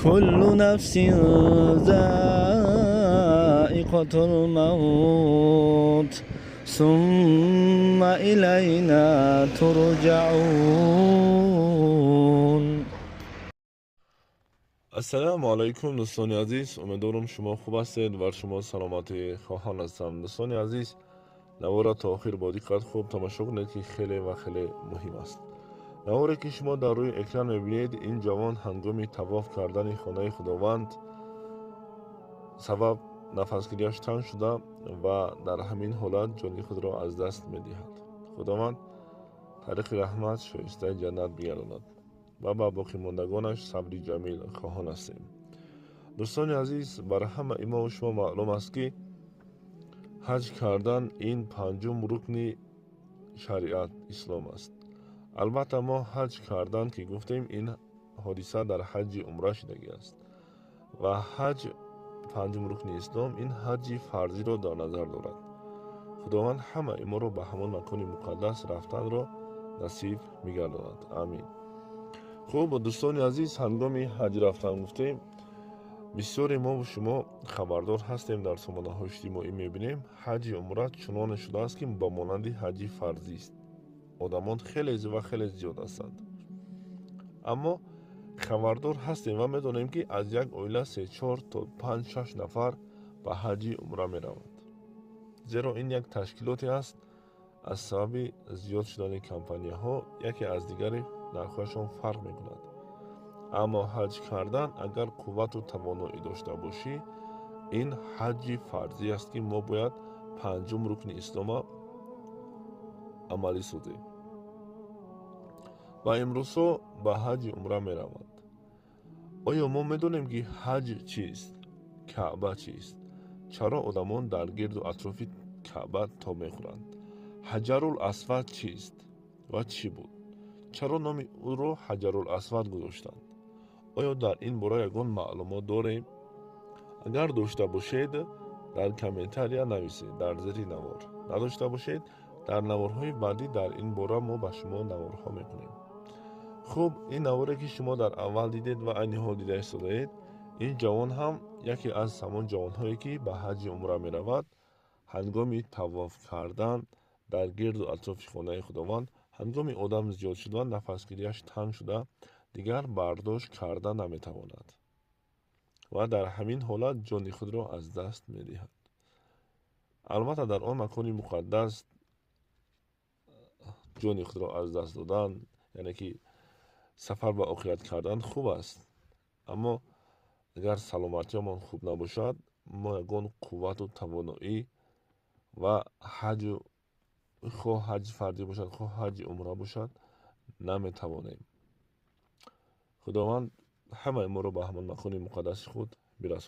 كل نفس ذائقة الموت ثم إلينا ترجعون. Ассалому алайкум, дӯстони азиз. Умедворам, шумо хуб ҳастед ва шумо саломатӣ хоҳон ҳастам. Дӯстони азиз, навора то охир бо диққат хуб тамошо кунед, ки хеле ва хеле муҳим аст. Наворе, ки шумо дар рӯи экран мебинед, ин ҷавон ҳангоми тавоф кардани хонаи Худованд сабаб нафасгириаш танг шуда ва дар ҳамин ҳолат ҷони худро аз даст медиҳад. Худованд тариқи раҳмат шоистаи ҷаннат бигардонад ва ба боқимондагонаш сабри ҷамил хоҳон ҳастем. Дӯстони азиз, бар ҳамаи мо шумо маълум аст, ки ҳаҷ кардан ин панҷум рукни шариат ислом аст. Албатта, мо ҳаҷ кардан ки гуфтем, ин ҳодиса дар ҳаҷи умра шудагӣ аст ва ҳаҷ панҷум рукни ислом, ин ҳаҷи фарзиро дар назар дорад. Худованд ҳамаи моро ба ҳамон макони муқаддас рафтанро насиб мегардонад, амин. Хуб, дӯстони азиз, ҳангоми ҳаҷ рафтан гуфтем, бисёре мову шумо хабардор ҳастем, дар сомонаҳои иҷтимоӣ мебинем, ҳаҷи умра чуноне шудааст, ки ба монанди ҳаҷи фарзист. Одамон хеле ва хеле зиёд ҳастанд, аммо хабардор ҳастем ва медонем, ки аз як оила се, чор то панҷ, шаш нафар ба ҳаҷи умра мераванд, зеро ин як ташкилоте аст. Аз сабаби зиёд шудани компанияҳо яке аз дигаре нархҳояшон фарқ мекунад. Аммо ҳаҷ кардан, агар қуввату тавоноӣ дошта бошӣ, ин ҳаҷи фарзӣ аст, ки мо бояд панҷум рукни ислома амалӣ созем. Ва имрӯзҳо ба ҳаҷи умра мераванд. Оё мо медонем, ки ҳаҷ чист, Каъба чист, чаро одамон дар гирду атрофи Каъба тоб мехӯранд, Ҳаҷарул Асвад чист ва чӣ буд, чаро номи ӯро Ҳаҷарул Асвад гузоштанд? Оё дар ин бора ягон маълумот дорем? Агар дошта бошед, дар комментария нависед дар зери навор. Надошта бошед, дар наворҳои баъдӣ дар ин бора мо ба шумо наворҳо мекунем. Хуб, ин наворе, ки шумо дар аввал дидед ва айни ҳол дида истодаед, ин ҷавон ҳам яке аз ҳамон ҷавонҳое, ки ба ҳаҷи умра меравад. Ҳангоми тавоф кардан дар гирду атрофи хонаи Худованд, ҳангоми одам зиёд шудан, нафасгириаш танг шуда, дигар бардошт карда наметавонад ва дар ҳамин ҳолат ҷони худро аз даст медиҳад. Албатта, дар он макони муқаддас ҷони худро аз даст додан, яъне ки сафар ба охират кардан, хуб аст, аммо агар саломатиамон хуб набошад, мо ягон қуввату тавоноӣ ва ҳаҷу, хоҳ ҳаҷи фарзӣ бошад, хоҳ ҳаҷи умра бошад, наметавонем. Худованд ҳамаи моро ба ҳамон макони муқаддаси худ бирасонад.